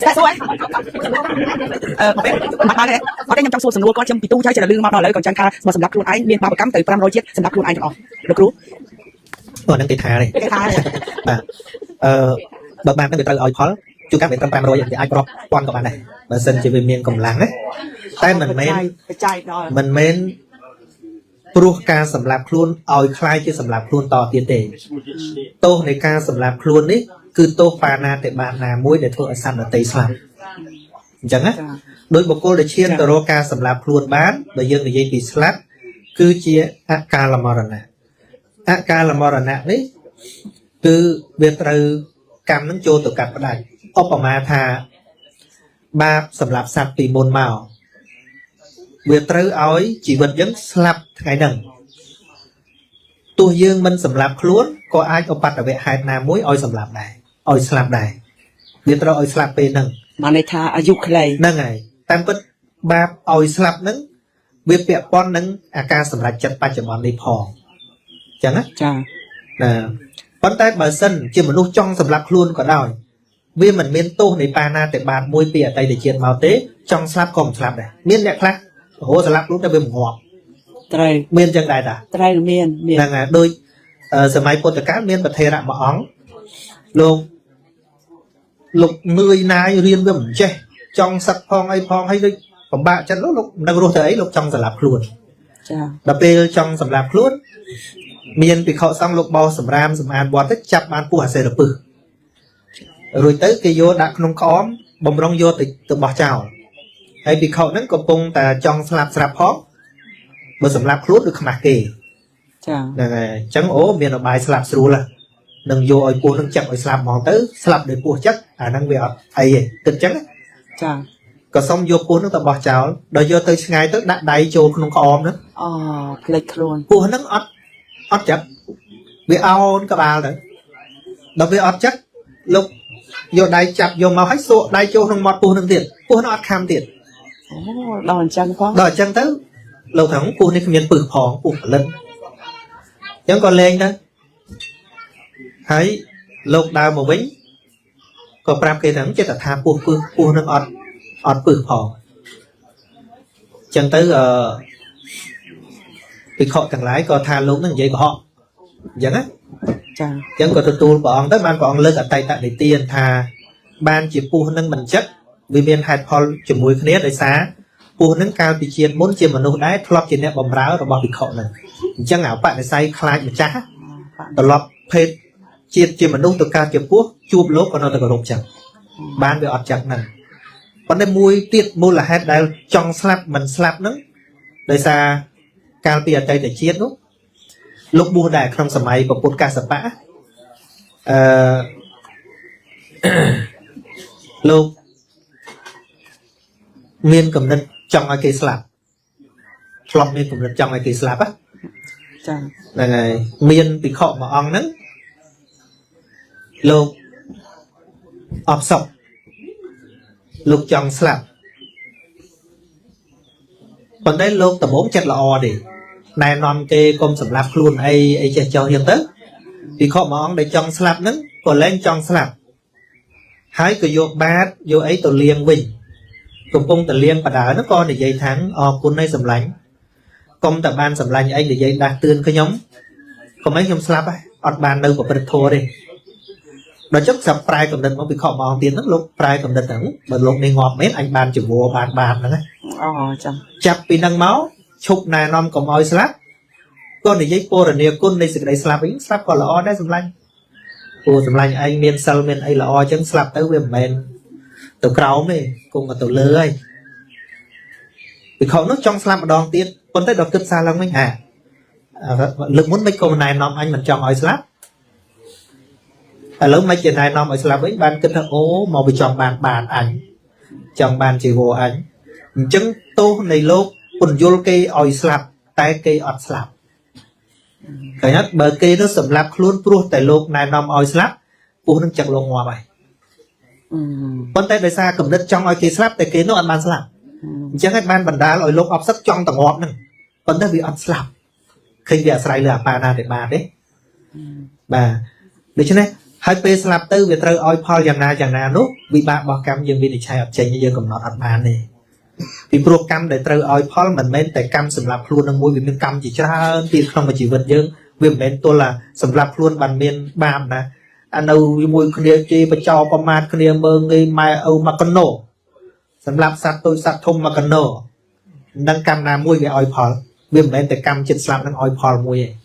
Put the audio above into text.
តែសួរអឺមកពេលមកបានទេអត់ទេខ្ញុំចង់សួរសំណួរគាត់ខ្ញុំពីទូចហើយចេះតែលឺមកដល់ឥឡូវក៏ចឹងថាសម្រាប់ខ្លួនឯងមានបាបកម្មទៅ500ជាតិសម្រាប់ខ្លួនឯងទាំងអស់លោកគ្រូ អូហ្នឹងគេថាទេ គេថា បាទអឺបើបាបហ្នឹងវាត្រូវឲ្យផលជួនកាលវាត្រឹម500វាអាចរាប់ពាន់ក៏បានដែរបើសិនជាវាមានកម្លាំងណាតែមិនមែន បច្ច័យដល់ មិនមែនព្រោះការសម្លាប់ខ្លួនឲ្យคล้ายជាសម្លាប់ខ្លួនតទៀតទេទោសនៃការសម្លាប់ខ្លួននេះគឺទោសបាណាតិបាតណាមួយដែលធ្វើឲ្យសត្វដទៃស្លាប់អញ្ចឹងណា ចា ដោយបុគ្គលដែលឈានទៅរកការសម្លាប់ខ្លួនបានបើយើងនិយាយពីស្លាប់គឺជាអកាលមរណៈអកាលមរណៈនេះគឺវាត្រូវកម្មនឹងចូលទៅកាត់ផ្ដាច់ឧបមាថាបាបសម្លាប់សត្វពីមុនមកវាត្រូវឲ្យជីវិតយើងស្លាប់ថ្ងៃហ្នឹងទោះយើងមិនសម្លាប់ខ្លួនក៏អាចឧបទ្ទវហេតុណាមួយឲ្យសម្លាប់ដែរឲ្យស្លាប់ដែរវាត្រូវឲ្យស្លាប់ពេលហ្នឹង បានន័យថាអាយុខ្លី ហ្នឹងហើយតាមពិតបាបឲ្យស្លាប់ហ្នឹងវាពាក់ព័ន្ធនឹងអាការសម្រេចចិត្តបច្ចុប្បន្ននេះផងអញ្ចឹងណា ចា ណាប៉ុន្តែបើសិនជាមនុស្សចង់សម្លាប់ខ្លួនក៏ដោយវាមិនមានទោសនៃបាណាតិបាតមួយពីអតីតជាតិមកទេចង់ស្លាប់ក៏មិនស្លាប់ដែរមានអ្នកខ្លះរហូតសម្លាប់ខ្លួនតែវាមិនងាប់ ត្រូវ មានអញ្ចឹងដែរតា ត្រូវមានមាន ហ្នឹងហើយដូចសម័យពុទ្ធកាលមានប្រធេរៈមួយអង្គលោកលោកនឿយណាយរៀនវាមិនចេះចង់សឹកផងអីផងហើយដូចពិបាកចិត្តលោកលោកមិនដឹងរស់ទៅអីលោកចង់សម្លាប់ខ្លួន ចា ដល់ពេលចង់សម្លាប់ខ្លួន មានភិក្ខុសង្ឃលោកបោសម្រាមសម្អាតវត្តទៅចាប់បានពស់អាសេរពឹសរួចទៅគេយកដាក់ក្នុងក្អមបំរុងយកទៅទៅបោះចោលហើយភិក្ខុហ្នឹងកំពុងតែចង់ស្លាប់ស្រាប់ផងបើសម្លាប់ខ្លួនដូចខ្មាស់គេ ចា ហ្នឹងហើយអញ្ចឹងអូមានអបាយស្លាប់ស្រួលហ៎នឹងយកឲ្យពស់នឹងចឹកឲ្យស្លាប់ហ្មងទៅស្លាប់ដោយពស់ចឹកអាហ្នឹងវាអត់អីទេគិតអញ្ចឹងណា ចា ក៏សុំយកពស់ហ្នឹងទៅបោះចោលដល់យកទៅឆ្ងាយទៅដាក់ដៃចូលក្នុងក្អមហ្នឹង អូផ្លេចខ្លួន ពស់ហ្នឹងអត់អត់ចឹកវាអោនក្បាលទៅដល់វាអត់ចឹកលោកយកដៃចាប់យកមកឲ្យសក់ដៃចូលក្នុងមាត់ពស់ហ្នឹងទៀតពស់ហ្នឹងអត់ខំទៀត អូដល់អញ្ចឹងផង ដល់អញ្ចឹងទៅលោកថាពស់នេះគ្មានពឹសផងពស់ផលិតអញ្ចឹងក៏លែងទៅហើយលោកដើរមកវិញក៏ប្រាប់គេថាចិត្តថាពស់ពឹសពស់នឹងអត់អត់ពឹសផងអញ្ចឹងទៅអឺភិក្ខុទាំងឡាយក៏ថាលោកនឹងនិយាយកុហកអញ្ចឹងណា ចា អញ្ចឹងក៏ទទួលព្រះអង្គទៅបានព្រះអង្គលើកអតីតនិទានថាបានជាពស់នឹងមិនចិត្តវាមានហេតុផលជាមួយគ្នាដោយសារពស់នឹងកាលពីជាតិមុនជាមនុស្សដែរធ្លាប់ជាអ្នកបម្រើរបស់ភិក្ខុនឹងអញ្ចឹងអាបនិស្ស័យខ្លាចម្ចាស់ត្រឡប់ភេទជាតិជាមនុស្សទៅកើតជាពស់ជួបលោកក៏នៅតែគោរពចឹងបានវាអត់ចឹងហ្នឹងប៉ុន្តែមួយទៀតមូលហេតុដែលចង់ស្លាប់មិនស្លាប់ហ្នឹងដោយសារកាលពីអតីតជាតិនោះលោកបួសដែរក្នុងសម័យពុទ្ធកសបៈ អឺ លោកមានកំណត់ចង់ឲ្យគេស្លាប់ធ្លាប់មានកំណត់ចង់ឲ្យគេស្លាប់ហ៎ ចា ហ្នឹងហើយមានភិក្ខុមួយអង្គហ្នឹងលោកអបសុកលោកចង់ស្លាប់ប៉ុន្តែលោកដំបូងចិត្តល្អទេណែនាំគេកុំសម្លាប់ខ្លួនអីអីចេះចោះអញ្ចឹងទៅភិក្ខុមួយអង្គដែលចង់ស្លាប់ហ្នឹងក៏លែងចង់ស្លាប់ហើយក៏យកបាតយកអីទៅលាងវិញកំពុងតែលាងបដើហ្នឹងក៏និយាយថាអរគុណឲ្យសម្លាញ់កុំតែបានសម្លាញ់អីនិយាយដាស់តឿនខ្ញុំកុំអីខ្ញុំស្លាប់ហើយអត់បាននៅប្រព្រឹត្តធម៌ទេដល់ចឹងស្រាប់ប្រែកំណត់មកភិក្ខុមួយអង្គទៀតហ្នឹងលោកប្រែកំណត់ហ្នឹងបើលោកនេះងាប់មែនអញបានជីវរបានបាបហ្នឹងណា អូចា ចាប់ពីហ្នឹងមកឈប់ណែនាំកុំឲ្យស្លាប់ក៏និយាយពរនាគុណនៃសេចក្តីស្លាប់វិញស្លាប់ក៏ល្អដែរសម្លាញ់ព្រោះសម្លាញ់ឯងមានសិលមានអីល្អអញ្ចឹងស្លាប់ទៅវាមិនមែនទៅក្រោមទេគង់តែទៅលើហើយភិក្ខុនោះចង់ស្លាប់ម្ដងទៀតប៉ុន្តែដល់គិតសារឡើងវិញអាលើកមុនមិនក៏ណែនាំអញមិនចង់ឲ្យស្លាប់ឥឡូវមិនជាណែនាំឲ្យស្លាប់វិញបានគិតថាអូមកវាចង់បានបានអញចង់បានជីវរអញអញ្ចឹងទោសនៃលោកពន្យល់គេឲ្យស្លាប់តែគេអត់ស្លាប់ឃើញអត់បើគេនោះសម្លាប់ខ្លួនព្រោះតែលោកណែនាំឲ្យស្លាប់ពោះនឹងចឹកលោកងាប់ហើយ អឺ ប៉ុន្តែដោយសារកំណត់ចង់ឲ្យគេស្លាប់តែគេនោះអត់បានស្លាប់អញ្ចឹងហើយបានបណ្ដាលឲ្យលោកអបសឹកចង់តងាប់ហ្នឹងប៉ុន្តែវាអត់ស្លាប់ឃើញវាអាស្រ័យលើអបាណាតិបាទេបាទដូច្នេះ ហើយពេលស្លាប់ទៅវាត្រូវឲ្យផលយ៉ាងណាយ៉ាងណានោះវិបាករបស់កម្មយើងវិនិច្ឆ័យអត់ចេញទេយើងកំណត់អត់បានទេពីព្រោះកម្មដែលត្រូវឲ្យផលមិនមែនតែកម្មសម្រាប់ខ្លួននឹងមួយវាមានកម្មជាច្រើនទៀតក្នុងមួយជីវិតយើងវាមិនមែនទល់តែសម្រាប់ខ្លួនបានមានបាបណាអានៅជាមួយគ្នាជេរបចោប្រមាថគ្នាមើងងាយម៉ែឪមកកណោសម្រាប់សត្វតូចសត្វធំមកកណោនឹងកម្មណាមួយវាឲ្យផលវាមិនមែនតែកម្មចិត្តស្លាប់នឹងឲ្យផលមួយទេ។